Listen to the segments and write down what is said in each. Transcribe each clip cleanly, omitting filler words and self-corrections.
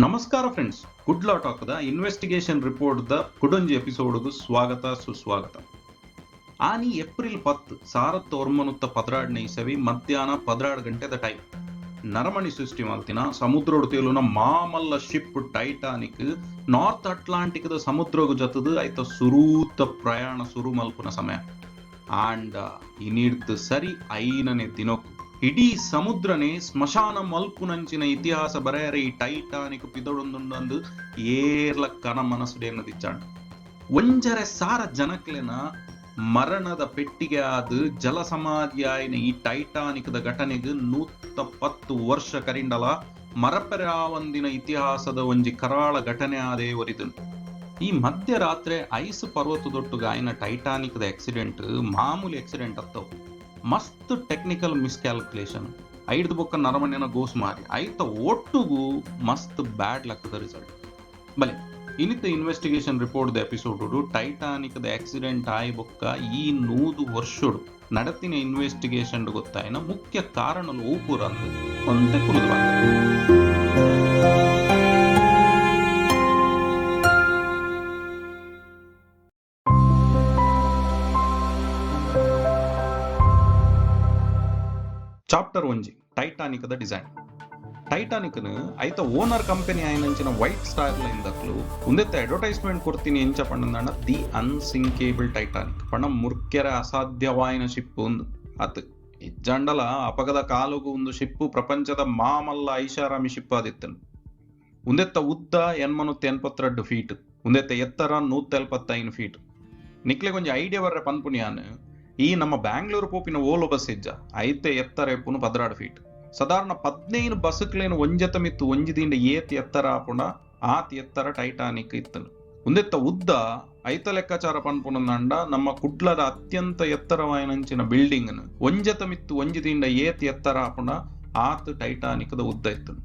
ನಮಸ್ಕಾರ friends, Kudla ಟಾಕ್ದ investigation report ದ ಕುಡೊಂಜಿ ಎಪಿಸೋಡ್ಗ್ ಸ್ವಾಗತ ಸುಸ್ವಾಗತ. ಆನಿ ಏಪ್ರಿಲ್ 10 1912ನೇ ಇಸವಿ ಮಧ್ಯಾಹ್ನ 12 ಗಂಟೆದ ಟೈಮ್. ನರಮಣಿ ಸೃಷ್ಟಿ ಮಲ್ತಿನ ಸಮುದ್ರೊಡು ತೇಲುನ ಮಾಮಲ್ಲ ಶಿಪ್ ಟೈಟಾನಿಕ್ ನಾರ್ತ್ ಅಟ್ಲಾಂಟಿಕ್ ದ ಸಮುದ್ರಗು ಜತದು ಐತ ಸುರೂತ ಪ್ರಯಾಣ ಸುರು ಮಲ್ಪುನ ಸಮಯ. ಆಂಡ ಇನಿಡ್ದ್ ಸರಿ 5ನೇ ದಿನೊಕು ಇಡೀ ಸಮುದ್ರನೇ ಸ್ಮಶಾನ ಮಲ್ಪುನಂಚಿನ ಇತಿಹಾಸ ಬರೆಯರೆ ಈ ಟೈಟಾನಿಕ್ ಪಿದಡೊಂದುಂಡು ಏರ್ಲ ಕನ ಮನಸ್ಸುಡೇನದಿಚ್ಚಾಂಡ್. 1,500 ಜನಕ್ಲೆನ ಮರಣದ ಪೆಟ್ಟಿಗೆ ಆದ್ ಜಲಸಮಾಧಿ ಆಯಿನ ಈ ಟೈಟಾನಿಕ್ ದ ಘಟನೆಗ್ 110 ವರ್ಷ ಕರಿಂಡಲ ಮರಪೆರಾವಂದಿನ ಇತಿಹಾಸದ ಒಂಜಿ ಕರಾಳ ಘಟನೆ ಆದೇ ಒರಿದುಂಡು. ಈ ಮಧ್ಯರಾತ್ರಿ ಐಸ್ ಪರ್ವತದೊಟ್ಟುಗ ಆಯಿನ ಟೈಟಾನಿಕ್ ದ ಆಕ್ಸಿಡೆಂಟ್ ಮಾಮೂಲಿ ಆಕ್ಸಿಡೆಂಟ್ ಅತ್ತವು. ಮಸ್ತ್ ಟೆಕ್ನಿಕಲ್ ಮಿಸ್ಕ್ಯಾಲ್ಕುಲೇಷನ್, ಐಡ್ದು ಬೊಕ್ಕ ನರಮಣ್ಯನ ಗೋಸ್ ಮಾರಿ ಐತ ಒಟ್ಟುಗು ಮಸ್ತ್ ಬ್ಯಾಡ್ ಲಕ್ಕದ ರಿಸಲ್ಟ್. ಬಲೆ ಇನಿತ investigation report the episode Titanic the accident ಆಯಿ ಬೊಕ್ಕ ಈ 100 ವರ್ಷಡು ನಡತಿನ ಇನ್ವೆಸ್ಟಿಗೇಷನ್ ಗೊತ್ತಾಯಿನ ಮುಖ್ಯ ಕಾರಣಲು ಓಪುರಂದು ಒಂತೆ ಕುಲುದು ಬಂದ. Chapter 1, Titanic the design. Titanic ಐತ ಓನರ್ ಕಂಪನಿ ಆಯಿನಂಚಿನ ವೈಟ್ ಸ್ಟಾರ್ ಲೈನ್ ದಕ್ಲು ಉಂದೆತ್ತ ಅಡ್ವರ್ಟೈಸ್ಮೆಂಟ್ ಕೊಡ್ತೀನಿ ಎಂಚ ಪಂಡಂದಾಂಡ the ಅನ್ಸಿಂಕೇಬಲ್ ಟೈಟಾನಿಕ್ ಪಂಡ ಮುರ್ಕೆರೆ ಅಸಾಧ್ಯವಾಯಿನ ಶಿಪ್ ಒಂದು ಅತ್ ಇಜ್ಜಂಡಲ ಅಪಗದ ಕಾಲುಗು ಒಂದು ಶಿಪ್ಪು ಪ್ರಪಂಚದ ಮಾಮಲ್ಲ ಐಷಾರಾಮಿ ಶಿಪ್ ಆದಿತ್ತನು. ಉಂದೆತ್ತ ಉದ್ದ 882 ಫೀಟ್, ಉಂದೆತ್ತ ಎತ್ತರ 175 ಫೀಟ್. ನಿಕ್ಲೆ ಕೊಂಚ ಐಡಿಯಾ ಬರ್ರೆ ಪನ್ಪುನಿಯಾನ್, ಈ ನಮ್ಮ ಬ್ಯಾಂಗ್ಳೂರು ಪೋಪಿನ ಓಲೋ ಬಸ್ ಇಜ್ಜ, ಐತೆ ಎತ್ತರ ಎಪ್ಪುನು 12 ಫೀಟ್. ಸಾಧಾರಣ 15 ಬಸ್ಸುಕ್ಲೇನು ಒಂಜತ ಮಿತ್ತು ಒಂಜಿ ದಿಂಡ ಏತ್ ಎತ್ತರ ಆಪುಂಡ ಆತ್ ಎತ್ತರ ಟೈಟಾನಿಕ್ ಇತ್ತನು. ಉಂದೆತ್ತ ಉದ್ದ ಐತ ಲೆಕ್ಕಾಚಾರ ಪನ್ಪುನಂದಾಂಡ ನಮ್ಮ ಕುಡ್ಲದ ಅತ್ಯಂತ ಎತ್ತರವಾಯಿನಂಚಿನ ಬಿಲ್ಡಿಂಗ್ ಒಂಜತ ಮಿತ್ತು ಒಂಜಿ ದಿಂಡ ಏತ್ ಎತ್ತರ ಆಪುಂಡ ಆತ್ ಟೈಟಾನಿಕ್ದ ಉದ್ದ ಇತ್ತನು.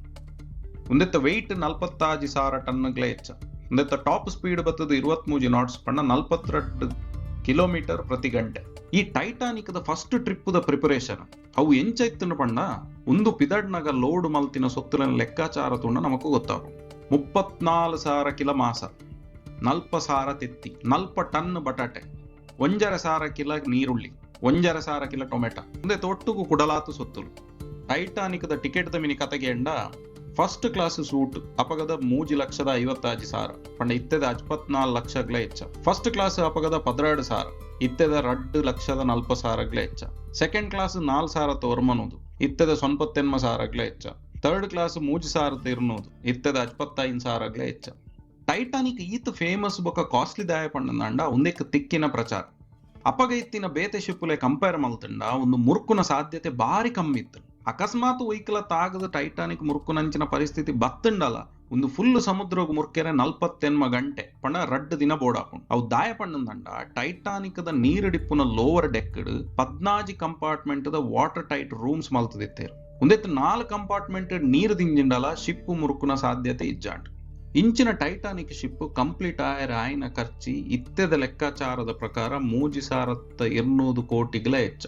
ಉಂದೆತ್ತ ವೆಯ್ಟ್ 46,000 ಟನ್ನುಗ್ಲೆ ಹೆಚ್ಚ. ಉಂದೆತ್ತ ಟಾಪ್ ಸ್ಪೀಡ್ ಬತ್ತದ 23 ನಾಟ್ಸ್ ಪಂಡ 42 ಕಿಲೋಮೀಟರ್ ಪ್ರತಿ ಗಂಟೆ. ಈ Titanic the first trip the preparation ಅವು ಎಂಚ ಇತ್ತನು ಪಂಡ ಒಂದು ಪಿದಡ್ನಗ ಲೋಡ್ ಮಲ್ತಿನ ಸೊತ್ತುಲನ ಲೆಕ್ಕಾಚಾರ ತುಂಡ ನಮಕು ಗೊತ್ತಾವು. 34,000 ಕಿಲೋ ಮಾಸ, 40,000 ತೆತ್ತಿ, 40 ಟನ್ ಬಟಾಟೆ, 1,500 ಕಿಲೋ ನೀರುಳ್ಳಿ, 1,500 ಕಿಲೋ ಟೊಮೆಟೊ, ಒಂದೇ ತೊಟ್ಟುಗು ಕುಡಲಾತು ಸೊತ್ತುಲು. Titanic the ticket the mini ಕತೆಗೆ ಎಂಡ ಫಸ್ಟ್ ಕ್ಲಾಸ್ ಸೂಟ್ ಅಪಗದ 3,56,000 ಪಂಡ ಇತ್ತೆದ 54 ಲಕ್ಷಗ್ಲ ಹೆಚ್ಚ. ಫಸ್ಟ್ ಕ್ಲಾಸ್ ಅಪಗದ 12,000, ಇತ್ತೆದ 2,40,000 ಹೆಚ್ಚ. ಸೆಕೆಂಡ್ ಕ್ಲಾಸ್ 4,000 ತೋರ್ಮನೋದು, ಇತ್ತೆದ 98,000 ಹೆಚ್ಚ. ಥರ್ಡ್ ಕ್ಲಾಸ್ 3,200, ಇತ್ತೆದ 55,000 ಹೆಚ್ಚ. ಟೈಟಾನಿಕ್ ಈತ್ ಫೇಮಸ್ ಬೊಕ ಕಾಸ್ಟ್ಲಿ ದಾಯ ಪಂಡಂದಾಂಡ ಒಂದೆಕ್ ತಿಕ್ಕಿನ ಪ್ರಚಾರ. ಅಪಗ ಇತ್ತಿನ ಬೇತೆ ಶಿಪ್ಪುಲೆ ಕಂಪೇರ್ ಮಲ್ತಂಡ ಒಂದು ಮುರ್ಕುನ ಸಾಧ್ಯತೆ ಬಾರಿ ಕಮ್ಮಿ ಇತ್ತು. ಅಕಸ್ಮಾತ್ ಒಯ್ಕಲ ತಾಗದ ಟೈಟಾನಿಕ್ ಮುರ್ಕುನಂಚಿನ ಪರಿಸ್ಥಿತಿ ಬತ್ತುಂಡಲ ಒಂದು ಫುಲ್ ಸಮುದ್ರಗ್ ಮುರ್ಕೆರೆ 48 ಗಂಟೆ ಪಂಡ 2 ದಿನ ಬೋಡಾಪುಂಡು. ಅವು ದಾಯ ಪಂಡಂದಂಡ ಟೈಟಾನಿಕ್ the ನೀರುಡಿಪ್ಪುನ lower deck 14 compartment the water tight rooms ಮಲ್ತದಿತ್ತೇರು. ಒಂದೆತ್ತು 4 compartment ನೀರು ದಿಂಜಿಂಡಲ ಶಿಪ್ಪು ಮುರುಕುನ ಸಾಧ್ಯತೆ ಇಜ್ಜಾಂಡ್. ಇಂಚಿನ ಟೈಟಾನಿಕ್ ಶಿಪ್ ಕಂಪ್ಲೀಟ್ ಆಯರ ಆಯ್ನ ಖರ್ಚಿ ಇತ್ತೆದ ಲೆಕ್ಕಾಚಾರದ ಪ್ರಕಾರ 3,200 ಕೋಟಿಗಳ ಹೆಚ್ಚ.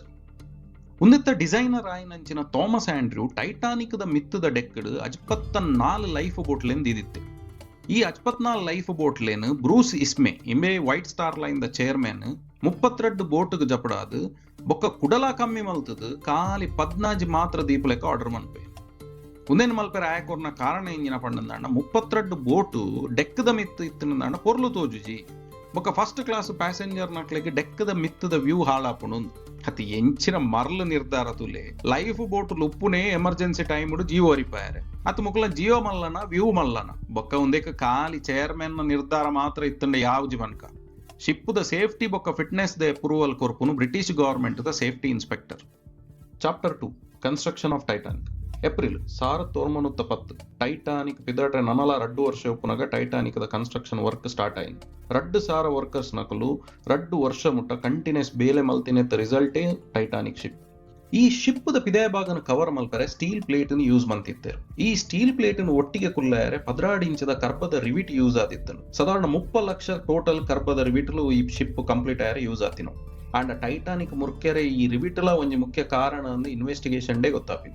ಉಂದೆತ್ತ ಡಿಸೈನರ್ ಆಯ್ನಂಚಿನ ಥಾಮಸ್ ಆಂಡ್ರ್ಯೂ ಟೈಟಾನಿಕ್ the ಮಿತ್ತದ ಡೆಕ್ಡ್ 54 ಲೈಫ್ ಬೋಟ್ಲೆನ್ ದಿದಿತ್ತೆ. ಈ 54 ಲೈಫ್ ಬೋಟ್ಲೇನ್ ಬ್ರೂಸ್ ಇಸ್ಮೆ ಇಂಬೆ white star line the chairman 32 ಬೋಟ್ಗ್ ಜಪಡಾದ್ ಬೊಕ್ಕ ಕುಡಲ ಕಮ್ಮಿ ಮಲ್ತದು ಖಾಲಿ 14 ಮಾತ್ರ ದೀಪಲೆಕ್ಕ ಆರ್ಡರ್ ಮನ್ಪೆ. ಉಂದೇನ್ ಮಲ್ಪೆರ ಆಯಕೊರ್ನ ಕಾರಣ ಎಂಜಿನ ಪಂಡಂದಾಂಡ 32 ಬೋಟು ಡೆಕ್ದ ಮಿತ್ತು ಇತ್ತಿನದಾಂಡ ಪೊರ್ಲು ತೋಜುಜಿ, ಬೊಕ್ಕ ಫಸ್ಟ್ ಕ್ಲಾಸ್ ಪ್ಯಾಸೆಂಜರ್ ನಕ್ಲೆಗ್ ಡೆಕ್ಕದ ಮಿತ್ತದ ವ್ಯೂ ಹಾಳಾಪುಂಡು. ಅತಿ ಎಂಚಿನ ಮರ್ಲು ನಿರ್ಧಾರ ತುಲೆ. ಲೈಫ್ ಬೋಟ್ ಉಪ್ಪುನೇ ಎಮರ್ಜೆನ್ಸಿ ಟೈಮ್ ಜೀವ ಒರಿಪಾಯರೆ ಅತ್ ಮುಕ್ಲ ಜೀವ ಮಲ್ಲನ ವ್ಯೂ ಮಲ್ಲನ. ಬೊಕ್ಕ ಒಂದೇಕ ಖಾಲಿ ಚೇರ್ಮನ್ ನಿರ್ಧಾರ ಮಾತ್ರ ಇತ್ತಂಡ ಯಾವ ಜೀವನ್ಕ. ಶಿಪ್ಪುದ ಸೇಫ್ಟಿ ಬೊಕ್ಕ fitness the approval ಕೊರ್ಪುನು British government the safety inspector. Chapter 2, construction of Titanic. April 1910 Titanic ಪಿದಟ್ರೆ ನನಲ 2 ವರ್ಷ ಉಪ್ಪುನಗ Titanic the construction work start ಆಯಿನ. 2,000 ವರ್ಕರ್ಸ್ ನಕಲು 2 ವರ್ಷ ಮುಟ್ಟ ಕಂಟಿನ್ಯೂಸ್ ಬೇಲೆ ಮಲ್ತಿನೆತ್ತ ರಿಸಲ್ಟೇ ಟೈಟಾನಿಕ್ ಶಿಪ್. ಈ ಶಿಪ್ the ಪಿದಯ ಭಾಗನ ಕವರ್ ಮಲ್ಪರೆ ಸ್ಟೀಲ್ ಪ್ಲೇಟ್ ಯೂಸ್ ಮಂತಿತ್ತೇರು. ಈ ಸ್ಟೀಲ್ ಪ್ಲೇಟ್ ಒಟ್ಟಿಗೆ ಕುಲ್ಲಾಯರೆ 12 ಇಂಚದ ಕರ್ಬದ ರಿವಿಟ್ ಯೂಸ್ ಆದಿತ್ತನು. ಸಾಧಾರಣ 30 ಲಕ್ಷ ಟೋಟಲ್ ಕರ್ಬದ ರಿವಿಟ್ಲು ಈ ಶಿಪ್ ಕಂಪ್ಲೀಟ್ ಆಯರೆ ಯೂಸ್ ಆತಿನವು. ಆಂಡ ಟೈಟಾನಿಕ್ ಮುರ್ಕೆರೆ ಈ ರಿವಿಟ್ಲ ಒಂಜಿ ಮುಖ್ಯ ಕಾರಣ ಅಂದು ಇನ್ವೆಸ್ಟಿಗೇಷನ್ ಡೇ ಗೊತ್ತಾಪಿನ.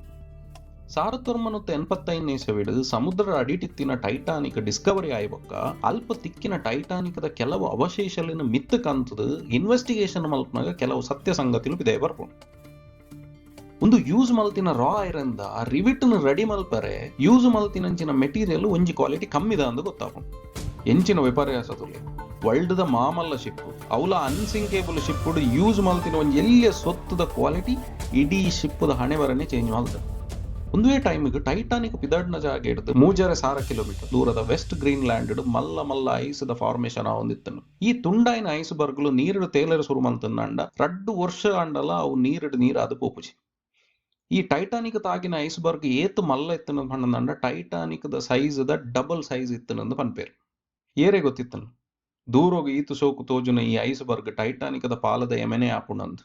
1985 ಇಸವಿಡ್ ಸಮುದ್ರ ಅಡಿಟಿತ್ತಿನ ಟೈಟಾನಿಕ್ ಡಿಸ್ಕವರಿ ಆಯ್ಬೊಕ್ಕ ಅಲ್ಪ ತಿಕ್ಕಿನ ಟೈಟಾನಿಕ್ದ ಕೆಲವು ಅವಶೇಷಲಿನ ಮಿತ್ತು ಕಂತದ ಇನ್ವೆಸ್ಟಿಗೇಷನ್ ಮಲ್ಪನಾಗ ಕೆಲವು ಸತ್ಯ ಸಂಗತಿಲು ಪಿದಯ ಬರ್ಪುಂಡು. ಒಂದು ಯೂಸ್ ಮಲ್ತಿನ ರಾ ಐರನ್ the ರಿವಿಟ್ನ ರೆಡಿ ಮಲ್ಪರೆ ಯೂಸ್ ಮಲ್ತಿನಂಚಿನ ಮೆಟೀರಿಯಲ್ ಒಂಜಿ ಕ್ವಾಲಿಟಿ ಕಮ್ಮಿದ ಅಂದು ಗೊತ್ತಾಪುಂಡು. ಎಂಚಿನ ವಿಪರ್ಯಾಸ ತುಲೆ, ವರ್ಲ್ಡ್ ದ ಮಾಮಲ್ಲ ಶಿಪ್, ಅವಲ ಅನ್ಸಿಂಕೇಬಲ್ ಶಿಪ್ ಯೂಸ್ ಮಲ್ತಿನ ಒಂಜಿ ಎಲ್ಲಿಯ ಸೊತ್ತದ ಕ್ವಾಲಿಟಿ ಇಡೀ ಶಿಪ್ಪದ ಹಣೆ ಬರನೆ ಚೇಂಜ್ ಮಲ್ತ. ಒಂದುವೇ ಟೈಮಿಗೆ ಟೈಟಾನಿಕ್ ಪಿದಡ್ನ ಜಾಗ ಹಿಡಿದು 3,500 ಕಿಲೋಮೀಟರ್ ದೂರದ ವೆಸ್ಟ್ ಗ್ರೀನ್ ಲ್ಯಾಂಡ್ ಮಲ್ಲ ಮಲ್ಲ ಐಸ್ದ ಫಾರ್ಮೇಶನ್ ಆವೊಂದಿತ್ತನು. ಈ ತುಂಡಾಯಿನ ಐಸ್ ಬರ್ಗ್ಲು ನೀರುಡು ತೇಲರ ಸುರು ಮಲ್ತಂದಾಂಡ 2 ವರ್ಷ ಆಂಡಲ ಅವು ನೀರುಡು ನೀರಾದ ಪೋಪುಜಿ. ಈ ಟೈಟಾನಿಕ್ ತಾಗಿನ ಐಸ್ಬರ್ಗ್ ಏತ್ ಮಲ್ಲ ಇತ್ತನ ಪಂಡಂದಾಂಡ Titanic the size the double size ಇತ್ತನಂದು ಪನ್ಪೇರು. ಏರೆ ಗೊತ್ತಿತ್ತನು ದೂರೋಗ ಈತು ಸೋಕು ತೋಜುನ ಈ ಐಸ್ಬರ್ಗ್ ಟೈಟಾನಿಕ್ the ಪಾಲದ ಎಮೆನೆ ಆಪುಣಂದು.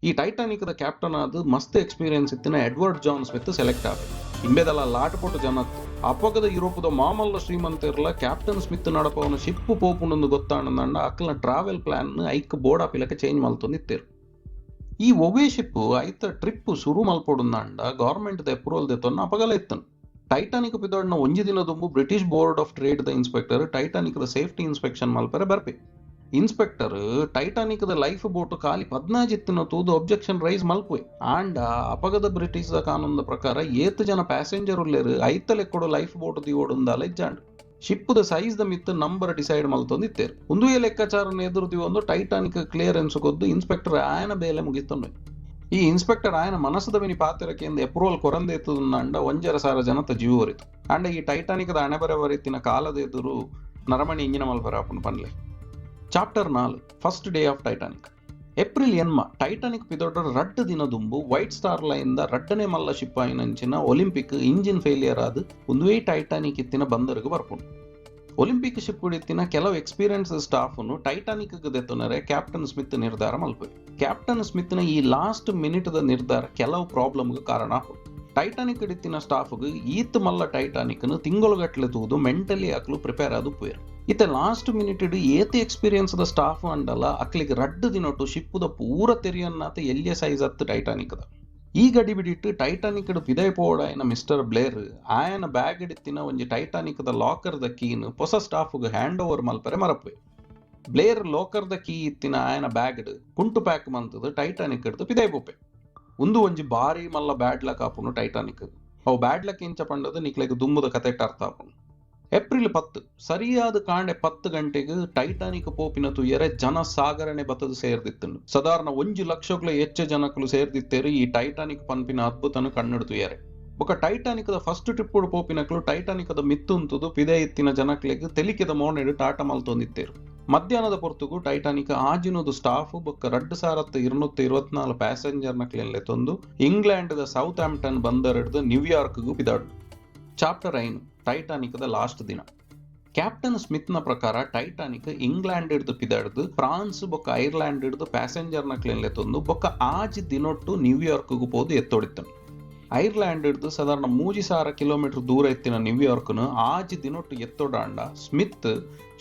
ಈ ಟೈಟಾನಿಕ್ the captain ಆದ ಮಸ್ತ್ ಎಕ್ಸ್ಪೀರಿಯನ್ಸ್ ಇತ್ತಿನ ಎಡ್ವರ್ಡ್ ಜಾನ್ ಸ್ಮಿತ್ ಸೆಲೆಕ್ಟ್ ಆಪೆ. ಇಂಬೆದಲ್ಲ ಲಾಟಪೊಟ್ಟು ಜನತ್ತು ಅಪಗದ ಯುರೋಪದ ಮಾಮಲ್ಲ ಶ್ರೀಮಂತಿರ್ಲ ಕ್ಯಾಪ್ಟನ್ ಸ್ಮಿತ್ ನಡಪವನ ಶಿಪ್ಪು ಪೋಪುಂಡೊಂದು ಗೊತ್ತಾಣಂದಾಂಡ ಅಕ್ಲನ ಟ್ರಾವೆಲ್ ಪ್ಲಾನ್ ಐಕ್ ಬೋಡಾಪಿಲಕ ಚೇಂಜ್ ಮಲ್ತೊಂದಿತ್ತೇರು. ಈ ಒವೇ ಶಿಪ್ಪು ಐತ ಟ್ರಿಪ್ ಸುರು ಮಲ್ಪೊಡುಂದಾಂಡ ಗವರ್ಮೆಂಟ್ ದ ಅಪ್ರೂವಲ್ ದೆತ್ತೊನ್ನ ಅಪಗಲ ಇತ್ತನು. ಟೈಟಾನಿಕ್ ಪಿದೊಡ್ನ ಒಂಜಿ ದಿನ ದುಂಬು British board of trade the inspector Titanic the safety inspection ಮಲ್ಪರೆ ಬರ್ಪೆ. Inspector Titanic the life boat ಖಾಲಿ 14 ಇತ್ತಿನ ತೂದು ಒಬ್ಜೆಕ್ಷನ್ ರೈಸ್ ಮಲ್ಪುವೆ. ಆಂಡ ಅಪಗದ ಬ್ರಿಟಿಷ್ the ಕಾನೂನು ಪ್ರಕಾರ ಏತ್ ಜನ ಪ್ಯಾಸೆಂಜರ್ ಉಲ್ಲೇರು ಐತ ಲೆಕ್ಕೊಡು ಲೈಫ್ ಬೋಟ್ ದಿವೋಡುಂದಾಲ ಇಜ್ಜಾಂಡ್. ಶಿಪ್ಪುದ ಸೈಜ್ the ಮಿತ್ತು ನಂಬರ್ ಡಿಸೈಡ್ ಮಲ್ತೊಂದಿತ್ತೇರು. ಒಂದುವೇ ಲೆಕ್ಕಾಚಾರನ ಎದುರು ಒಂದು ಟೈಟಾನಿಕ್ ಕ್ಲಿಯರೆನ್ಸ್ ಕೊದ್ದು ಇನ್ಸ್ಪೆಕ್ಟರ್ ಆಯನ ಬೇಲೆ ಮುಗಿತೊಂಡು. ಈ ಇನ್ಸ್ಪೆಕ್ಟರ್ ಆಯನ ಮನಸ್ಸದ ಮಿನಿ ಪಾತಿರಕೆಂದು ಅಪ್ರೂವಲ್ ಕೊರಂದೇತುಂದಾಂಡ 1,500 ಜನತ ಜೀವ ಹೊರಿತು. ಅಂಡ ಈ ಟೈಟಾನಿಕ್ದ ಅಣೆಬರೆ ಬರಿತಿನ ಕಾಲದ ಎದುರು ನರಮಣಿ ಇಂಜಿನ ಮಲ್ಪರ ಆಪುಂಡು ಪನ್ಲೆ. Chapter 4, first day of Titanic. April 8 Titanic ಪಿದೊಡ್ಡ 2 ದಿನ ದುಂಬು ವೈಟ್ ಸ್ಟಾರ್ ಲೈನ್ the ರಡ್ಡನೆ ಮಲ್ಲ ಶಿಪ್ಪಾಯಿನಂಚಿನ ಒಲಿಂಪಿಕ್ ಇಂಜಿನ್ ಫೇಲಿಯರ್ ಆದ ಒಂದುವೇ ಟೈಟಾನಿಕ್ ಇತ್ತಿನ ಬಂದರ್ಗ್ ಬರ್ಪುಂಡು. ಒಲಿಂಪಿಕ್ ಶಿಪ್ ಇತ್ತಿನ ಕೆಲವು ಎಕ್ಸ್ಪೀರಿಯನ್ಸ್ ಸ್ಟಾಫ್ ಟೈಟಾನಿಕ್ ದೆತ್ತೊನರೆ ಕ್ಯಾಪ್ಟನ್ ಸ್ಮಿತ್ ನಿರ್ಧಾರ ಮಲ್ಪೆ. ಕ್ಯಾಪ್ಟನ್ ಸ್ಮಿತ್ನ ಈ ಲಾಸ್ಟ್ ಮಿನಿಟ್ the ನಿರ್ಧಾರ ಕೆಲವು ಪ್ರಾಬ್ಲಮ್ಗೆ ಕಾರಣ ಆಪುಂಡು. ಟೈಟಾನಿಕ್ ಇತ್ತಿನ ಸ್ಟಾಫ್ಗೆ ಈತ್ ಮಲ್ಲ ಟೈಟಾನಿಕ್ ತಿಂಗಳುಗಟ್ಟಲೆ ತೂದು ಮೆಂಟಲಿ ಅಕ್ಲು ಪ್ರಿಪೇರ್ ಆದು ಪೋಯರು. ಇತ್ತ ಲಾಸ್ಟ್ ಮಿನಿಟ್ ಏತ್ ಎಕ್ಸ್ಪೀರಿಯನ್ಸ್ the staff ಅಂಡಲ ಅಕ್ಲಿಗೆ 2 ದಿನೊಟ್ಟು ಶಿಪ್ಪುದ ಪೂರ ತೆರಿಯನ್ನಾತ ಎಲ್ಲಿಯ ಸೈಜ್ ಅತ್ತು ಟೈಟಾನಿಕ್ the. ಈ ಗಡಿ ಬಿಡಿಟ್ಟು ಟೈಟಾನಿಕ್ ಪಿದೈ ಪೋಡಾಯನ ಮಿಸ್ಟರ್ ಬ್ಲೇರ್ ಆಯನ ಬ್ಯಾಗ್ ಇಡಿತ್ತಿನ ಒಂಜಿ Titanic the locker the keen ಹೊಸ ಸ್ಟಾಫ್ಗೆ ಹ್ಯಾಂಡ್ ಓವರ್ ಮಲ್ಪರೆ Marape. Blair locker the key ಇತ್ತಿನ ಆಯನ ಬ್ಯಾಗ್ ಕುಂಟು ಪ್ಯಾಕ್ ಮಂತದ ಟೈಟಾನಿಕ್ ಹಿಡ್ದು ಪಿದೈ ಪೋಪೆ. ಒಂದು ಒಂಜಿ ಬಾರಿ ಮಲ್ಲ ಬ್ಯಾಡ್ ಲಕ್ ಆಪುಂಡು ಟೈಟಾನಿಕ್. ಅವು ಬ್ಯಾಡ್ ಲಕ್ ಇಂಚ ಪಂಡದು ನಿಕ್ಲೆಗ್ ದುಂಬುದ ಕತೆಟ್ ಅರ್ಥ ಆಪುಂಡು. ಏಪ್ರಿಲ್ 10 ಸರಿಯಾದ ಕಾಂಡೆ 10 ಗಂಟೆಗೆ ಟೈಟಾನಿಕ್ ಪೋಪಿನ ತುಯರೆ ಜನ ಸಾಗರಣೆ ಬತ್ತದ ಸೇರ್ದಿತ್ತು. ಸಾಧಾರಣ 1 ಲಕ್ಷಕ್ಕೂ ಹೆಚ್ಚು ಜನಕ್ಕಲು ಸೇರ್ದಿತ್ತೇರು ಈ ಟೈಟಾನಿಕ್ ಪನ್ಪಿನ ಅದ್ಭುತನು ಕಣ್ಣು ತುಯರೆ. ಬೊಕ ಟೈಟಾನಿಕ್ the first trip ಪೋಪಿನಕ್ಲು ಟೈಟಾನಿಕ್ the ಮಿತ್ತುಂತುದು ಪಿದೆ ಇತ್ತಿನ ಜನಕ್ಲೆಗ್ ತೆಲಿಕೆದ ಮೋನೆಡು ಟಾಟ ಮಲ್ತೊಂದಿತ್ತೇರು. ಮಧ್ಯಾಹ್ನದ ಪೊರ್ತುಗು ಟೈಟಾನಿಕ್ 600 ಸ್ಟಾಫ್ ಬೊಕ್ಕ 2,224 ಪ್ಯಾಸೆಂಜರ್ ನಕ್ಲೆನ್ ತಂದು ಇಂಗ್ಲೆಂಡ್ the south ಆಂಪ್ಟನ್ ಬಂದರ್ ಹಿಡ್ದು ನ್ಯೂಯಾರ್ಕ್ ಪಿದಾಡು. ಚಾಪ್ಟರ್ 5, ಟೈಟಾನಿಕ್ the last ದಿನ. ಕ್ಯಾಪ್ಟನ್ ಸ್ಮಿತ್ನ ಪ್ರಕಾರ ಟೈಟಾನಿಕ್ ಇಂಗ್ಲೆಂಡ್ ಹಿಡ್ದು ಪಿದಾಡ್ದು ಫ್ರಾನ್ಸ್ ಬೊಕ್ಕ ಐರ್ಲೆಂಡ್ ಹಿಡ್ದು ಪ್ಯಾಸೆಂಜರ್ ನಕ್ಲೆನ್ ತಂದು ಬೊಕ್ಕ ಆಜಿ ದಿನೊಟ್ಟು ನ್ಯೂಯಾರ್ಕ್ಗೂ ಪೋದು ಎತ್ತೊಡಿತ್ತನು. ಐರ್ಲೆಂಡ್ ಹಿಡ್ದು ಸಾಧಾರಣ 3,000 ಕಿಲೋಮೀಟರ್ ದೂರ ಎತ್ತಿನ ನ್ಯೂಯಾರ್ಕ್ನು 6 ದಿನೊಟ್ಟು ಎತ್ತೊಡಾಂಡ ಸ್ಮಿತ್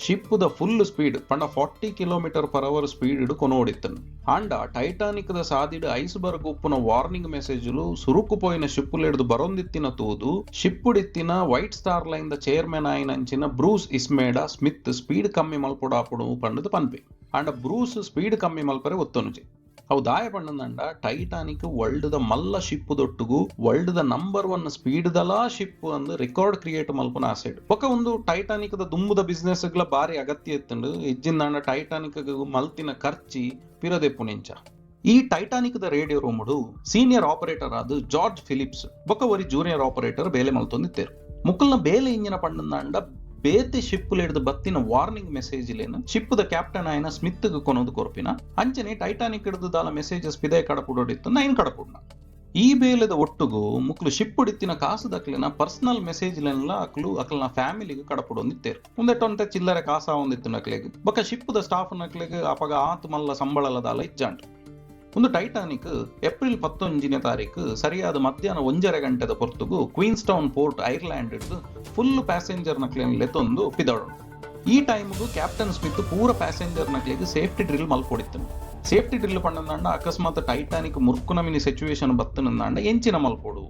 ಶಿಪ್ಪುದ ಫುಲ್ ಸ್ಪೀಡ್ ಪಂಡ 40 ಕಿಲೋಮೀಟರ್ ಪರ್ ಅವರ್ ಸ್ಪೀಡ್ ಕೊನೋಡಿತ್ತನು. ಆಂಡ ಟೈಟಾನಿಕ್ the ಸಾದಿಡು ಐಸ್ಬರ್ಗ್ ಉಪ್ಪುನ ವಾರ್ನಿಂಗ್ ಮೆಸೇಜ್ಲು ಸುರುಕು ಪೋಯಿನ ಶಿಪ್ಪುಲೆಡ್ದು ಬರೊಂದಿತ್ತಿನ ತೂದು ಶಿಪ್ಪುಡಿತ್ತಿನ white star line the chairman ಆಯಿನಂಚಿನ ಬ್ರೂಸ್ ಇಸ್ಮೇಡ ಸ್ಮಿತ್ ಸ್ಪೀಡ್ ಕಮ್ಮಿ ಮಲ್ಪೊಡಾಪುಡು ಪಂಡದು ಪನ್ಪೆ. ಆಂಡ ಬ್ರೂಸ್ ಸ್ಪೀಡ್ ಕಮ್ಮಿ ಮಲ್ಪರೆ ಒತ್ತೊನುಜೆ. ಅವು ದಾಯ ಪಂಡಂದಂಡ ಟೈಟಾನಿಕ್ ವರ್ಲ್ಡ್ the ಮಲ್ಲ ಶಿಪ್ ದೊಟ್ಟುಗು ವರ್ಲ್ಡ್ the number 1 speed ದಲಾ ಶಿಪ್ ಅಂದ್ ರೆಕಾರ್ಡ್ ಕ್ರಿಯೇಟ್ ಮಲ್ಪುನ ಆಸೆಡ್. ಬೊಕ ಒಂದು ಟೈಟಾನಿಕ್ the ದುಂಬುದ ಬಿಸ್ನೆಸ್ ಗ್ಲ ಬಾರಿ ಅಗತ್ಯ ಇತ್ತುಂಡು. ಇಜ್ಜಿಂದಾಂಡ ಟೈಟಾನಿಕ್ ಮಲ್ತಿನ ಖರ್ಚಿ ಪಿರದೆಪ್ಪು ನಿಂಚ. ಈ ಟೈಟಾನಿಕ್ the radio ರೂಮುಡು ಸೀನಿಯರ್ ಆಪರೇಟರ್ ಆದ ಜಾರ್ಜ್ ಫಿಲಿಪ್ಸ್ ಬೊಕ ಒರಿ ಜೂನಿಯರ್ ಆಪರೇಟರ್ ಬೇಲೆ ಮಲ್ತೊಂದಿತ್ತೇರು. ಮುಕ್ಕಲ್ನ ಬೇಲೆ ಇಂಜಿನ ಪಂಡಂದಾಂಡ ಬೇತೆ ಶಿಪ್ಪುಲೆಡ್ದು ಬತ್ತಿನ ವಾರ್ನಿಂಗ್ ಮೆಸೇಜ್ ಲೇನು ಶಿಪ್ಪುದ ಕ್ಯಾಪ್ಟನ್ ಆಯ್ನ ಸ್ಮಿತ್ ಕೊನೊಂದು ಕೊರ್ಪಿನ ಅಂಚನೆ ಟೈಟಾನಿಕ್ ಹಿಡ್ದು ದಾಲ ಮೆಸೇಜಸ್ ಪಿದೆ ಕಡಪುಡೋಡಿತ್ತು ನೈನ್ ಕಡಪುಡ್ನ. ಈ ಬೇಲೆದ ಒಟ್ಟುಗು ಮುಕ್ಲು ಶಿಪ್ಪುಡಿತ್ತಿನ ಕಾಸು ದಕ್ಲಿನ ಪರ್ಸನಲ್ ಮೆಸೇಜ್ ಲೆನ್ಲ ಅಕ್ಲು ಅಕ್ಲನ ಫ್ಯಾಮಿಲಿಗೆ ಕಡಪುಡೊಂದಿತ್ತೇರು. ಒಂದೆಟ್ಟೊಂತೆ ಚಿಲ್ಲರೆ ಕಾಸ ಒಂದಿತ್ತು ನಕ್ಲೆಗ್. ಬೊಕ ಶಿಪ್ಪುದ ಸ್ಟಾಫ್ ನಕ್ಲೆಗ್ ಅಪಗ ಆತ್ ಮಲ್ಲ ಸಂಬಳಲದಾಲ ಇಜ್ಜಾಂಡ್. ಒಂದು ಟೈಟಾನಿಕ್ ಏಪ್ರಿಲ್ 11ನೇ ತಾರೀಕು ಸರಿಯಾದ ಮಧ್ಯಾಹ್ನ 1.5 ಗಂಟೆದ ಪೊರ್ತುಗು ಕ್ವೀನ್ಸ್ ಟೌನ್ ಪೋರ್ಟ್ ಐರ್ಲ್ಯಾಂಡ್ ಹಿಡ್ದು ಫುಲ್ ಪ್ಯಾಸೆಂಜರ್ ನಕ್ಲೆನ್ ಲೆತ್ತೊಂದು ಪಿದಡೋಣ. ಈ ಟೈಮ್ಗೂ ಕ್ಯಾಪ್ಟನ್ ಸ್ಮಿತ್ ಪೂರ ಪ್ಯಾಸೆಂಜರ್ ನಕ್ಲೆಗ್ ಸೇಫ್ಟಿ ಡ್ರಿಲ್ ಮಲ್ಪೊಡಿತ್ತನು. ಸೇಫ್ಟಿ ಡ್ರಿಲ್ ಪಂಡಂದಾಂಡ ಅಕಸ್ಮಾತ್ ಟೈಟಾನಿಕ್ ಮುರ್ಕುನ ಮಿನಿ ಸಿಚುವೇಶನ್ ಬತ್ತನಂದಾಂಡ ಎಂಚಿನ ಮಲ್ಪೊಡು.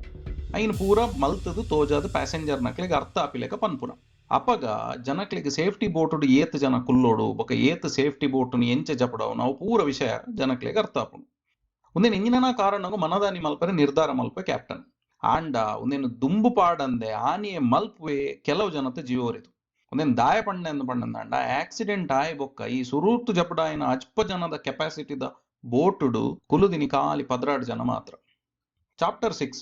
ಐನ್ ಪೂರ ಮಲ್ತದು ತೋಜಾದ ಪ್ಯಾಸೆಂಜರ್ ನಕ್ಲೆಗ್ ಅರ್ಥ ಆಪಿಲೆಕ ಪನ್ಪುನ. ಅಪಗ ಜನಕ್ಲೆಗ್ ಸೇಫ್ಟಿ ಬೋಟುಡು ಏತ್ ಜನ ಕುಲ್ಲೋಡು ಬೊಕ ಏತ್ ಸೇಫ್ಟಿ ಬೋಟುನು ಎಂಚ ಜಪಡವು ನಾವು ಪೂರ ವಿಷಯ ಜನಕ್ಲೆಗ್ ಅರ್ಥ ಆಪುಂಡು. ಉಂದೆನ್ ಎಂಜಿನ ಕಾರಣಗು ಮನದಾನಿ ಮಲ್ಪರೆ ನಿರ್ಧಾರ ಮಲ್ಪೆ ಕ್ಯಾಪ್ಟನ್. ಆಂಡ ಉಂದೆನ್ ದುಂಬು ಪಾಡಂದೆ ಆನಿಯೆ ಮಲ್ಪುವೆ ಕೆಲವು ಜನತ ಜೀವೋರಿದು. ಉಂದೆನ್ ದಾಯ ಪಂಡೆ ಅಂದ್ ಪಂಡಂದಾಂಡ ಆಕ್ಸಿಡೆಂಟ್ ಆಯ್ ಬೊಕ್ಕ ಈ ಸುರೂತು ಜಪಡಾಯಿನ ಅಜ್ಪ ಜನದ ಕೆಪಾಸಿಟಿದ ಬೋಟುಡು ಕುಲುದಿನಿ ಖಾಲಿ 12 ಜನ ಮಾತ್ರ. ಚಾಪ್ಟರ್ 6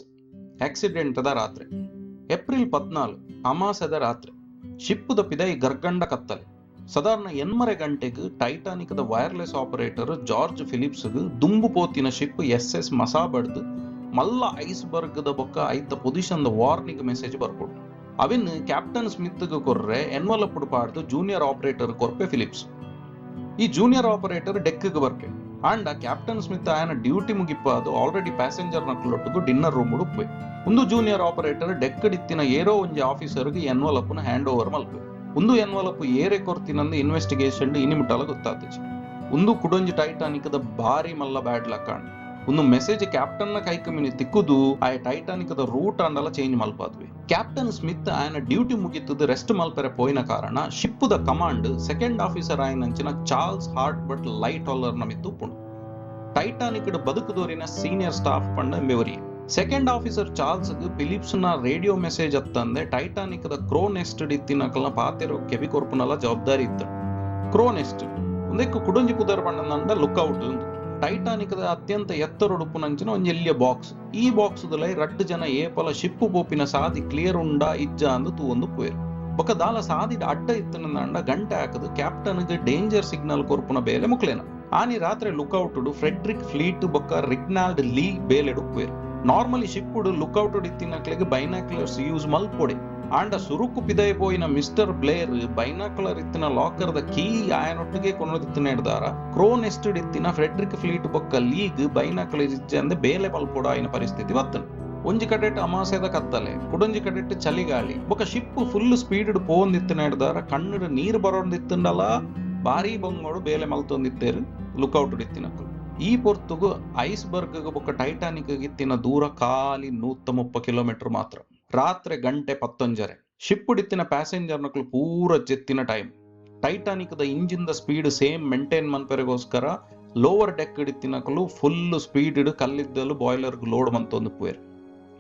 ಆಕ್ಸಿಡೆಂಟ್ the ರಾತ್ರಿ. ಏಪ್ರಿಲ್ 14 ಅಮಾಸೆದ ರಾತ್ರಿ. ಶಿಪ್ಪುದ ಪಿದೈ ಗರ್ಗಂಡ ಕತ್ತಲೆ. ಸಾಧಾರಣ 8:30 ಗಂಟೆಗೆ ಟೈಟಾನಿಕ್ದ ವೈರ್ಲೆಸ್ ಆಪರೇಟರ್ ಜಾರ್ಜ್ ಫಿಲಿಪ್ಸ್ ದುಂಬು ಪೋತಿನ ಶಿಪ್ ಎಸ್ ಎಸ್ ಮಸಾಬಡ್ದು ಮಲ್ಲ ಐಸ್ಬರ್ಗ್ the ಬೊಕ್ಕ ಐತ ಪೊಸಿಷನ್ the warning message ಬರ್ಪುಂಡು. ಅವಿನ್ ಕ್ಯಾಪ್ಟನ್ ಸ್ಮಿತ್ ಕೊರ್ರೆ ಎನ್ವಲಪ್ ಪಾಡ್ದು ಜೂನಿಯರ್ ಆಪರೇಟರ್ ಕೊರ್ಪೆ ಫಿಲಿಪ್ಸ್. ಈ ಜೂನಿಯರ್ ಆಪರೇಟರ್ ಡೆಕ್ಗೆ ಬರ್ಪೆ. ಆಂಡ ಕ್ಯಾಪ್ಟನ್ ಸ್ಮಿತ್ ಆಯನ ಡ್ಯೂಟಿ ಮುಗಿಪ್ಪಾದು ಆಲ್ರೆಡಿ ಪ್ಯಾಸೆಂಜರ್ ನಕ್ಲೊಟ್ಟುಗು ಡಿನ್ನರ್ ರೂಮ್ ಉಪ್ಪೆ. ಒಂದು ಜೂನಿಯರ್ ಆಪರೇಟರ್ ಡೆಕ್ ಡಿತ್ತಿನ ಏರೋ ಒಂಜಿ ಆಫೀಸರ್ಗೆ ಎನ್ವಲಪ್ನ ಹ್ಯಾಂಡ್ ಓವರ್ ಮಲ್ಪೆ. ಒಂದು ಎನ್ವಲಪ್ ಏರೆ ಕೊರ್ತಿನಂದು ಇನ್ವೆಸ್ಟಿಗೇಷನ್ ಇನಿಮಿಟಲ ಗೊತ್ತಾತಜಿ. ಒಂದು ಕುಡೊಂಜಿ ಟೈಟಾನಿಕ್ the ಭಾರಿ ಮಲ್ಲ ಬ್ಯಾಡ್ ಲಕ್ ಆಂಡ್. ಒಂದು ಮೆಸೇಜ್ ಕ್ಯಾಪ್ಟನ್ ನ ಕೈಕಮಿನಿ ತಿಕ್ಕುದು ಆ ಟೈಟಾನಿಕ್ the root ಆಂಡಲ ಚೇಂಜ್ ಮಲ್ಪಾದ್ವಿ. ಕ್ಯಾಪ್ಟನ್ ಸ್ಮಿತ್ ಆಯನ ಡ್ಯೂಟಿ ಮುಗಿತದು ರೆಸ್ಟ್ ಮಲ್ಪೆರೆ ಪೋಯಿನ ಕಾರಣ ಶಿಪ್ಪುದ the command second officer ಆಯನಂಚಿನ Charles heart but light ಹಾಲರ್ ನ ಮಿತ್ತು ಉಪ್ಪುಂಡು. ಟೈಟಾನಿಕ್ ಬದುಕುದೋರಿನ ಸೀನಿಯರ್ ಸ್ಟಾಫ್ ಪಂಡ ಮೆವರಿ. ಸೆಕೆಂಡ್ ಆಫೀಸರ್ ಚಾರ್ಲ್ಸ್ ಫಿಲಿಪ್ಸ್ ನ ರೇಡಿಯೋ ಮೆಸೇಜ್ ಅತ್ತಂದೆ ಟೈಟಾನಿಕ್ the ಕ್ರೋ ನೆಸ್ಟ್ ಇತ್ತಿನಕಲ್ನ ಪಾತೆರೋ ಕೆಬಿ ಕೊರ್ಪುನಲ ಜವಾಬ್ದಾರಿ ಇತ್ತು. ಕ್ರೋ ನೆಸ್ಟ್ ಒಂದಕ್ಕೆ ಕುಡೊಂಜಿ ಪುದರ್ ಪಂಡಂದ ಲುಕ್ ಔಟ್. ಟೈಟಾನಿಕ್ the ಅತ್ಯಂತ ಎತ್ತರೊಡುಪುನಂಚಿನ ಒಂಜಿ ಎಲ್ಲಿಯ ಬಾಕ್ಸ್. ಈ ಬಾಕ್ಸ್ ದಲೈ ರಡ್ಡು ಜನ ಏಪಲ ಶಿಪ್ಪು ಪೋಪಿನ ಸಾದಿ ಕ್ಲಿಯರ್ ಉಂಡಾ ಇಜ್ಜಾ ಅಂದು ತೂವೊಂದು ಪೋಯೆರ್. ಬೊಕ ದಾಲ ಸಾದಿಡ್ ಅಡ್ಡ ಇತ್ತನಂದ ಗಂಟೆ ಹಾಕದು ಕ್ಯಾಪ್ಟನ್ಗೆ ಡೇಂಜರ್ ಸಿಗ್ನಲ್ ಕೊರ್ಪುನ ಬೇಲೆ ಮುಕ್ಲೇನ. ಆನಿ ರಾತ್ರಿ ಲುಕ್ಔಟ್ ಫ್ರೆಡ್ರಿಕ್ ಫ್ಲೀಟ್ ಬೊಕ್ಕ ರಿಗ್ನಾಲ್ಡ್ ಲೀ ಬೇಲೆಡು ಪೋಯೆರ್. ನಾರ್ಮಲಿ ಶಿಪ್ಪುಡು ಲುಕ್ಔಟ್ ಇತ್ತಿನಕ್ಲೆಗ್ ಬೈನಾಕ್ಯುಲರ್ಸ್ ಯೂಸ್ ಮಲ್ಪೊಡೆ. ಆಂಡ ಸುರುಕು ಪಿದೈ ಪೋಯಿನ ಮಿಸ್ಟರ್ ಬ್ಲೇರ್ ಬೈನಾಕ್ಯುಲರ್ ಇತ್ತಿನ ಲಾಕರ್ the key ಆಯನೊಟ್ಟಿಗೆ ಕೊನೊದಿತ್ತಿನ ಹಿಡ್ದಾರ ಕ್ರೋ ನೆಸ್ಟೆಡ್ ಇತ್ತಿನ ಫ್ರೆಡ್ರಿಕ್ ಫ್ಲೀಟ್ ಬೊಕ್ಕ ಲೀಗ್ ಬೈನಾಕ್ಯುಲರ್ ಇಜ್ಜಂದೆ ಬೇಲೆ ಮಲ್ಪೊಡು ಆಯಿನ ಪರಿಸ್ಥಿತಿ ಬತ್ತನು. ಒಂಜಿ ಕಡೆಟ್ ಅಮಾಸೆದ ಕತ್ತಲೆ, ಕುಡೊಂಜಿ ಕಡೆಟ್ ಚಳಿಗಾಳಿ ಬೊಕ್ಕ ಶಿಪ್ ಫುಲ್ ಸ್ಪೀಡ್ ಪೋವೊಂದಿತ್ತಿನ ಹಿಡ್ದಾರ ಕಣ್ಣು ನೀರು ಬರೋಂದಿತ್ತಂಡಲ ಭಾರಿ ಬೊಂಗೋಡು ಬೇಲೆ ಮಲ್ತೊಂದಿತ್ತೇರು ಲುಕ್ಔಟ್ ಇತ್ತಿನಕ್ಲು. ಈ ಪೊರ್ತುಗು ಐಸ್ಬರ್ಗ್ ಬೊಕ್ಕ ಟೈಟಾನಿಕ್ ಇತ್ತಿನ ದೂರ ಖಾಲಿ 130 ಕಿಲೋಮೀಟರ್ ಮಾತ್ರ. ರಾತ್ರಿ ಗಂಟೆ 10:30. ಶಿಪ್ಪುಡಿತ್ತಿನ ಪ್ಯಾಸೆಂಜರ್ ನಕ್ಲು ಪೂರ ಜೆತ್ತಿನ time. Titanic the engine the speed same maintain ಮನ್ಪೆರೆಗೋಸ್ಕರ lower deck ಇತ್ತಿನಕಲು full speed ಕಲ್ಲಿದ್ದಲು boiler load ಮಂತೊಂದು ಪೋಯೆರ್.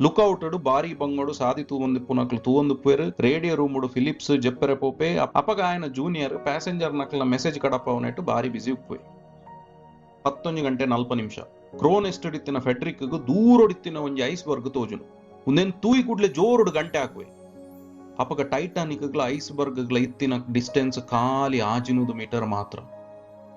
ಲುಕ್ಔಟ್ ಬಾರಿ ಬಂಗೋಡು ಸಾದಿ ತೂವೊಂದಿಪ್ಪುನಕ್ಲು ತೂವೊಂದು ಪೋಯೆರ್. ರೇಡಿಯೋ ರೂಮುಡು ಫಿಲಿಪ್ಸ್ ಜೆಪ್ಪರೆ ಪೋಪೆ. ಅಪಗ ಆಯನ ಜೂನಿಯರ್ ಪ್ಯಾಸೆಂಜರ್ ನಕ್ಲ ಮೆಸೇಜ್ ಕಡಪವನೆಟ್ಟು ಬಾರಿ ಬಿಸಿ ಉಪ್ಪುವೆ. 11:40. ಕ್ರೋ ನೆಸ್ಟ್ ಇತ್ತಿನ ಫೆಡ್ರಿಕ್ ದೂರೊಡಿತ್ತಿನ ಒಂಜಿ ಐಸ್ಬರ್ಗ್ ತೋಜುನು. ಉಂದೆನ್ ತೂಯಿ ಕೂಡ್ಲೆ ಜೋರುಡು ಗಂಟೆ ಹಾಕುವೆ. ಅಪಗ ಟೈಟಾನಿಕ್ ಐಸ್ಬರ್ಗ್ ಇತ್ತಿನ ಡಿಸ್ಟೆನ್ಸ್ ಖಾಲಿ 600 ಮೀಟರ್ ಮಾತ್ರ.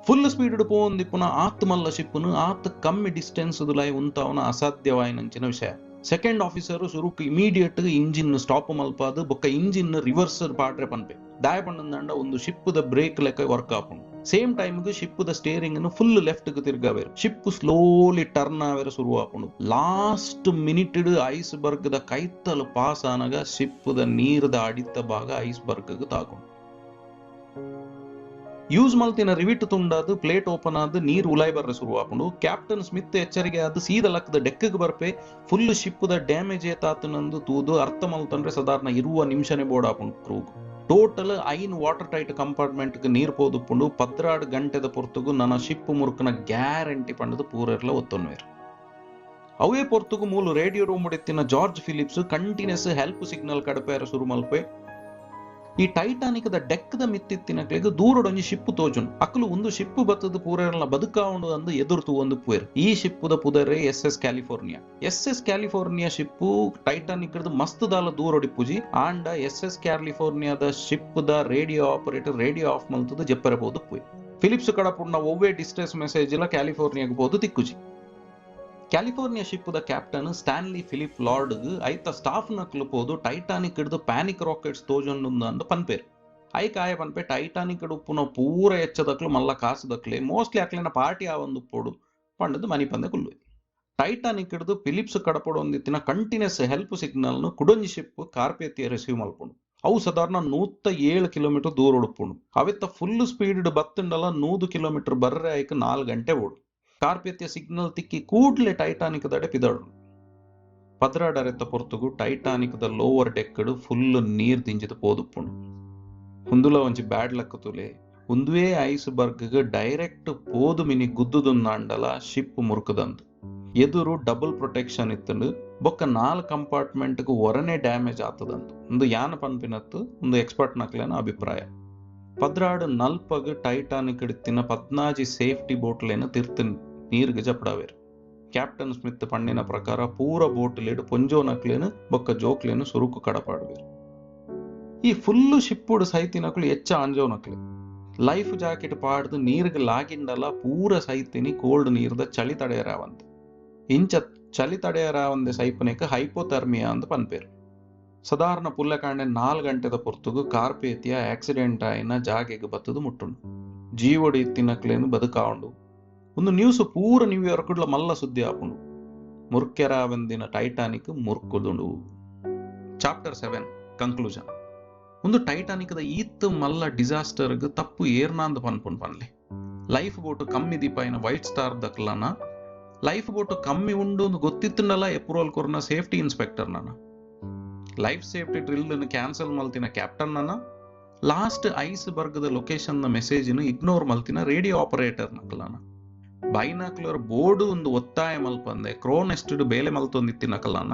ಫುಲ್ ಸ್ಪೀಡ್ ಪೋವೊಂದಿಪ್ಪುನ ಆತ್ ಮಲ್ಲ ಶಿಪ್ಪುನು ಆತ್ ಕಮ್ಮಿ ಡಿಸ್ಟೆನ್ಸ್ ದುಲಾಯಿ ಉಂತಾವನ ಅಸಾಧ್ಯವಾಯಿನಂಚಿನ ವಿಷಯ. ಸೆಕೆಂಡ್ ಆಫೀಸರ್ ಸುರುಕು ಇಮಿಡಿಯೇಟ್ ಇಂಜಿನ್ ಸ್ಟಾಪ್ ಮಲ್ಪಾದು ಬೊಕ್ಕ ಇಂಜಿನ್ ರಿವರ್ಸ್ ಪಾಡ್ರೆ ಪನ್ಪೆ. ದಾಯ ಪಂಡಂದಾಂಡ ಒಂದು ಶಿಪ್ಪುದ ಬ್ರೇಕ್ ಲೆಕ್ಕ ವರ್ಕ್ ಆಪುಂಡು. ಸೇಮ್ ಟೈಮ್ ಶಿಪ್ಪುದ ಸ್ಟೇರಿಂಗ್ ಫುಲ್ ಲೆಫ್ಟ್ ತಿರ್ಗಾವೇರು. ಶಿಪ್ ಸ್ಲೋಲಿ ಟರ್ನ್ ಆವೆರ ಶುರು ಆಪುಂಡು. ಲಾಸ್ಟ್ ಮಿನಿಟ್ ಐಸ್ಬರ್ಗ್ the ಕೈತಲ್ ಪಾಸ್ ಆನಗ ಶಿಪ್ಪುದ ನೀರ್ದ ಅಡಿತ ಭಾಗ ಐಸ್ಬರ್ಗ್ ತಾಕೊಂಡು. ಯೂಸ್ ಮಲ್ತಿನ ರಿವಿಟ್ ತುಂಡಾದು ಪ್ಲೇಟ್ ಓಪನ್ ಆದ್ ನೀರ್ ಉಲಾಯ್ ಬರ್ರೆ ಶುರು ಆಪುಂಡು. ಕ್ಯಾಪ್ಟನ್ ಸ್ಮಿತ್ ಎಚ್ಚರಿಕೆ ಆದ್ ಸೀದ ಲಕ್ಕದ ಡೆಕ್ಗೆ ಬರ್ಪೆ. ಫುಲ್ ಶಿಪ್ಪುದ ಡ್ಯಾಮೇಜ್ ಏತಾತನಂದು ತೂದು ಅರ್ಥ ಮಲ್ತಂದ್ರೆ ಸಾಧಾರಣ 20 ನಿಮಿಷನೇ ಬೋರ್ಡ್ ಆಪುಂಡು ಕ್ರೂಗ್. ಟೋಟಲ್ 5 ವಾಟರ್ ಟೈಟ್ ಕಂಪಾರ್ಟ್ಮೆಂಟ್ ನೀರ್ ಪೋದುಪ್ಪುಂಡು. 12 ಗಂಟೆದ ಪೊರ್ತುಗು ನನ್ನ ಶಿಪ್ ಮುರುಕನ ಗ್ಯಾರಂಟಿ ಪಂಡದು ಪೂರೆರ್ಲ ಒತ್ತೊನ್ವೇರು. ಅವೇ ಪೊರ್ತುಗು ಮೂಲು ರೇಡಿಯೋ ರೂಮ್ ಎತ್ತಿನ George Philips continuous help signal ಕಡಪೇರ ಶುರು ಮಲ್ಪೆ. ಈ ಟೈಟಾನಿಕ್ the deck the ಮಿತ್ತಿತ್ತಿನಕ್ಲೆಗ್ ದೂರಡೊಂಜಿ ಶಿಪ್ಪು ತೋಜುನು. ಅಕ್ಲು ಒಂದು ಶಿಪ್ಪು ಬತ್ತದ ಪೂರೆರ್ಲ ಬದುಕಾವುಂಡು ಅಂದು ಎದುರು ಒಂದು ಪುಯರ್. ಈ ಶಿಪ್ಪುದ ಪುದರೆ S S California. S S California ship Titanic ಮಸ್ತ್ ದಾಲ ದೂರೊಡಿಪುಜಿ. ಆಂಡ ಎಸ್ ಎಸ್ ಕ್ಯಾಲಿಫೋರ್ನಿಯಾದ ಶಿಪ್ಪುದ ರೇಡಿಯೋ ಆಪರೇಟರ್ ರೇಡಿಯೋ ಆಫ್ ಮಲ್ತದ ಜೆಪ್ಪರೆ ಪೋದು ಪುಯ್. ಫಿಲಿಪ್ಸ್ ಕಡಪುಣ್ಣ ಒವ್ವೇ ಡಿಸ್ಟ್ರೆಸ್ ಮೆಸೇಜ್ ಇಲ್ಲ ಕ್ಯಾಲಿಫೋರ್ನಿಯಾಗ ಪೋದು ತಿಕ್ಕುಜಿ. ಕ್ಯಾಲಿಫೋರ್ನಿಯಾ ಶಿಪ್ಪುದ ಕ್ಯಾಪ್ಟನ್ ಸ್ಟ್ಯಾನ್ಲಿ ಫಿಲಿಪ್ ಲಾರ್ಡ್ ಐತ ಸ್ಟಾಫ್ ನಕ್ಲು ಪೋದು ಟೈಟಾನಿಕ್ ಹಿಡಿದು ಪ್ಯಾನಿಕ್ ರಾಕೆಟ್ಸ್ ತೋಜೊಂಡು ಅಂದು ಪನ್ಪೇರು. I ಕಾಯ ಪನ್ಪೆ ಟೈಟಾನಿಕ್ ಉಪ್ಪುನ ಪೂರ ಎಚ್ಚದಕ್ಲು ಮಲ್ಲ ಕಾಸುದಕ್ಲೆ ಮೋಸ್ಟ್ಲಿ ಅಕ್ಲೆನ ಪಾರ್ಟಿ ಆವೊಂದು ಉಪ್ಪೋಡು ಪಂಡದು ಮನಿ ಪಂದೆ ಕುಲ್ಲು. ಟೈಟಾನಿಕ್ ಹಿಡಿದು ಫಿಲಿಪ್ಸ್ ಕಡಪೊಡು ಒಂದಿತ್ತಿನ ಕಂಟಿನ್ಯೂಸ್ ಹೆಲ್ಪ್ ಸಿಗ್ನಲ್ ಕುಡೊಂಜಿ ಶಿಪ್ ಕಾರ್ಪೇತಿಯ ರಿಸೀವ್ ಮಲ್ಪುಂಡು. ಅವು ಸಾಧಾರಣ 107 ಕಿಲೋಮೀಟರ್ ದೂರ ಉಡುಪುಂಡು. ಅವೆತ್ತ ಫುಲ್ ಸ್ಪೀಡ್ ಬತ್ತುಂಡಲ 100 ಕಿಲೋಮೀಟರ್ ಬರ್ರೆ ಆಯ್ಕ 4 ಗಂಟೆ ಓಡು. ಕಾರ್ಪೇತಿಯ ಸಿಗ್ನಲ್ ತಿಕ್ಕಿ ಕೂಡ್ಲೆ ಟೈಟಾನಿಕ್ ದಡೆ ಪಿದಡು. ಪದ್ರಾಡರೆತ್ತ ಪೊರ್ತುಗು ಟೈಟಾನಿಕ್ ದ ಲೋವರ್ ಡೆಕ್ ಡ್ ಫುಲ್ ನೀರ್ ದಿಂಜಿದ್ ಪೋದುಪ್ಪುಂಡು. ಉಂದುಲ ಒಂಜಿ ಬ್ಯಾಡ್ ಲಕ್ ತೂಲೆ. ಉಂದುವೇ ಐಸ್ ಬರ್ಗ್ ಗ್ ಡೈರೆಕ್ಟ್ ಪೋದು ಮಿನಿ ಗುದ್ದುದುಂದಾಂಡಲ ಶಿಪ್ ಮುರ್ಕುದಂದ್. ಎದುರು ಡಬಲ್ ಪ್ರೊಟೆಕ್ಷನ್ ಇತ್ತ್ಂಡ್ ಬೊಕ್ಕ ನಾಲ್ ಕಂಪಾರ್ಟ್ಮೆಂಟ್ ಗ್ ಒರನೆ ಡ್ಯಾಮೇಜ್ ಆತದಂದ್. ಉಂದು ಯಾನ್ ಪನ್ಪಿನತ್ತ್, ಉಂದು ಎಕ್ಸ್ಪರ್ಟ್ ನಕ್ಲೆನ ಅಭಿಪ್ರಾಯ. 12 ನಲ್ಪಗ್ ಟೈಟಾನಿಕ್ ಇತ್ತಿನ 16 ಸೇಫ್ಟಿ ಬೋಟ್ಲೆನ್ ತಿರ್ತ್ ನೀರ್ಗ್ ಜಪಡಾವೆರ್. ಕ್ಯಾಪ್ಟನ್ ಸ್ಮಿತ್ ಪಂಡಿನ ಪ್ರಕಾರ ಪೂರ ಬೋಟ್ಲೆಡ್ ಪೊಂಜೋನಕ್ಲೆನ್ ಬೊಕ್ಕ ಜೋಕ್ಲೆನ್ ಸುರುಕು ಕಡಪಾಡುವೆರ್. ಈ ಫುಲ್ಲು ಶಿಪ್ಪುಡು ಸೈತಿನಕುಲು ಎಚ್ಚ ಆಂಜೋನಕ್ಲೆ. ಲೈಫ್ ಜಾಕೆಟ್ ಪಾಡ್ದ್ ನೀರ್ಗ್ ಲಾಗಿಂಡಲ ಪೂರ ಸೈತಿನಿ ಕೋಲ್ಡ್ ನೀರ್ದ ಚಳಿ ತಡೆಯರಾವಂತೆ. ಇಂಚ ಚಳಿ ತಡೆಯರಾವಂದೆ ಸೈಪುನೆಕ್ ಹೈಪೋಥರ್ಮಿಯಾ ಅಂದ್ ಪನ್ಪೆರ್. ಸಾಧಾರಣ ಪುಲ್ಯಕಾಂಡೆ 4 ಗಂಟೆದ ಪೊರ್ತುಗು ಕಾರ್ಪೇತಿಯ ಆಕ್ಸಿಡೆಂಟ್ ಆಯಿನ ಜಾಗೆಗ್ ಬತ್ತುದು ಮುಟ್ಟುಂಡು. ಜೀವೊಡು ಇತ್ತಿನಕ್ಲೆನ್ ಬದುಕಾವುಂಡು. ಉಂದು ನ್ಯೂಸ್ ಪೂರ ನ್ಯೂಯಾರ್ಕ್ ಡ್ಲ ಮಲ್ಲ ಸುದ್ದಿ ಆಪುಂಡು. ಮುರ್ಕೆರಾವಂದಿನ ಟೈಟಾನಿಕ್ ಮುರ್ಕುದುಂಡು. Chapter 7 conclusion. ಉಂದು ಟೈಟಾನಿಕ್ ದ ಈತ್ ಮಲ್ಲ ಡಿಸಾಸ್ಟರ್ ಗ್ ತಪ್ಪು ಏರ್ನಾಂದ್ ಪನ್ಪುಂಡು ಪನ್ಲೆ. ಲೈಫ್ ಬೋಟ್ ಕಮ್ಮಿ ದೀಪಾಯಿನ ವೈಟ್ ಸ್ಟಾರ್ ದಕ್ಲನ, ಲೈಫ್ ಬೋಟ್ ಕಮ್ಮಿ ಉಂಡು ಗೊತ್ತಿತ್ತುಂಡಲ ಎಪ್ರೂವಲ್ ಕೊರ್ನ ಸೇಫ್ಟಿ ಇನ್ಸ್ಪೆಕ್ಟರ್ ನನ, ಲೈಫ್ ಸೇಫ್ಟಿ ಡ್ರಿಲ್ ನ್ ಕ್ಯಾನ್ಸಲ್ ಮಲ್ತಿನ ಕ್ಯಾಪ್ಟನ್ ನನ, ಲಾಸ್ಟ್ ಐಸ್ ಬರ್ಗ್ ದ ಲೊಕೇಶನ್ ದ ಮೆಸೇಜ್ ನ್ ಇಗ್ನೋರ್ ಮಲ್ತಿನ ರೇಡಿಯೋ ಆಪರೇಟರ್ ನಕಲನ, ಬೈನಾಕ್ಯುಲರ್ ಬೋರ್ಡ್ ಒಂದು ಒತ್ತಾಯ ಮಲ್ಪಂದೆ ಕ್ರೋನೆಸ್ಟ್ ಬೇಲೆ ಮಲ್ತೊಂದಿತ್ತಿನಕಲನ,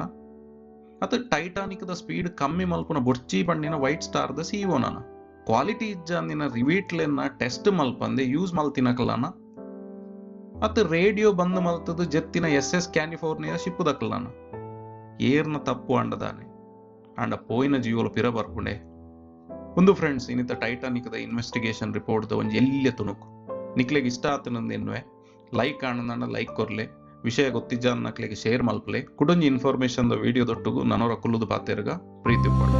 ಅತ ಟೈಟಾನಿಕ್ ದ ಸ್ಪೀಡ್ ಕಮ್ಮಿ ಮಲ್ಪುನ ಬೊರ್ಚಿ ಪಂಡಿನ ವೈಟ್ ಸ್ಟಾರ್ ದ ಸಿಇಒ ನನ, ಕ್ವಾಲಿಟಿ ಇಜ್ಜಾಂದಿನ ರಿವೀಟ್ಲೆನ್ನ ಟೆಸ್ಟ್ ಮಲ್ಪಂದೆ ಯೂಸ್ ಮಲ್ತಿನಕಲನ, ಅತ ರೇಡಿಯೋ ಬಂದ್ ಮಲ್ತದ ಜೆತ್ತಿನ ಎಸ್ ಎಸ್ ಕ್ಯಾಲಿಫೋರ್ನಿಯಾ ಶಿಪ್ಪು ದಕಲನ. ಏರ್ನ ತಪ್ಪು ಅಂಡದಾನೆ ಅಂಡ ಪೋಯಿನ ಜೀವಲು ಪಿರ ಬರ್ಪುಂಡೆ. ಒಂದು ಫ್ರೆಂಡ್ಸ್ ಇನ್ನಿತ ಟೈಟಾನಿಕ್ ದ ಇನ್ವೆಸ್ಟಿಗೇಷನ್ ರಿಪೋರ್ಟ್ ದ ಒಂಜಿ ಎಲ್ಯ ತುಣುಕು. ನಿಕ್ಲೆಗ್ ಇಷ್ಟ ಆತನಂದ ಎನ್ನುವೆ ಲೈಕ್ ಆನಂದ ಲೈಕ್ ಕೊರ್ಲೆ, ವಿಷಯ ಗೊತ್ತಿಜ್ಜಾನ್ನಕ್ಲೆಗ್ ಶೇರ್ ಮಲ್ಪಲೆ. ಕುಡೊಂಜಿ ಇನ್ಫಾರ್ಮೇಶನ್ ದ ವಿಡಿಯೋ ದೊಟ್ಟುಗು ನನೊರ ಕುಲ್ಲುದು ಪಾತೆರ್ಗ. ಪ್ರೀತಿ ಉಪ್ಪಡ್.